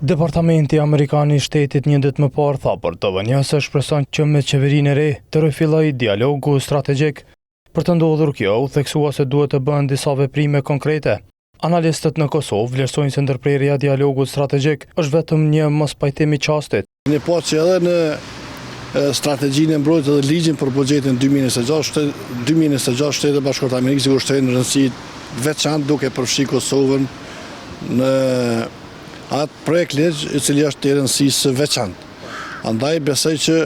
Departamenti Amerikan i Shtetit një ditë më parë tha për TVNJ se shpreson që me qeverinë e re të rifillojë dialogu strategjik. Për të ndodhur kjo, u theksua se duhet të bëhen disa veprime konkrete. Analistët në Kosovë vlerësojnë se ndërprerja e dialogut strategjik është vetëm një mospajtim i çastit. Ne po që edhe në strategjinë e mbrojtjes dhe ligjin për buxhetin 2026, 2026 Shtetet e Bashkuara të Amerikës i kushtojnë rëndësi të veçantë duke përfshi Kosovën në atë projektligj i cili është i rëndësisë së veçantë. Andaj besoj që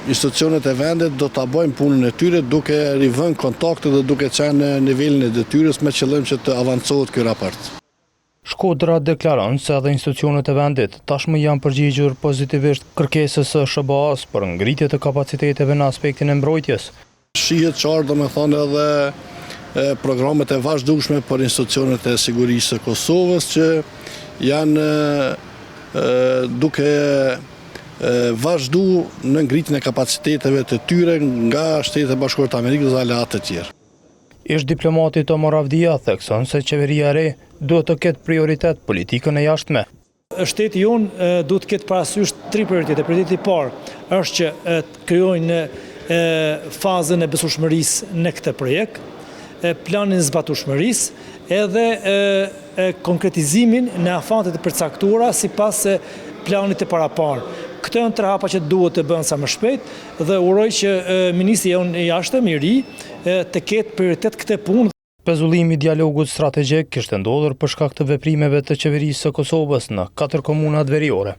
institucionet e vendit do ta bëjnë punën e tyre duke rivënë kontaktet dhe duke qenë në nivelin e detyrës me qëllim që të avancohet ky raport. Shkodra deklaron se edhe institucionet e vendit tashmë janë përgjigjur pozitivisht kërkesës së SHBA-së për ngritje të kapaciteteve në aspektin e mbrojtjes. Shihet qartë domethënë edhe programet e vazhdueshme për institucionet e sigurisë së Kosovës që janë duke vazhdu në ngritjen e kapaciteteve të tyre nga Shtetet e Bashkuara të Amerikës dhe aleatët e tjerë. Ish-diplomati Tomor Avdia thekson se qeveria e re duhet të ketë prioritet politikën e jashtme. Shteti jonë duhet të ketë parasysh tri prioritete. Prioriteti i parë është që të krijojnë fazën e besueshmërisë në këtë projekt, planin e zbatueshmërisë edhe konkretizimin në afatet e përcaktuara sipas planit të paraparë. Këto janë tre hapa që duhet të bëhen sa më shpejt dhe uroj që ministri jonë i jashtëm i ri të ketë prioritet këtë punë. Pezullimi i dialogut strategjik kishte ndodhur për shkak të veprimeve të Qeverisë së Kosovës në katër komunat veriore.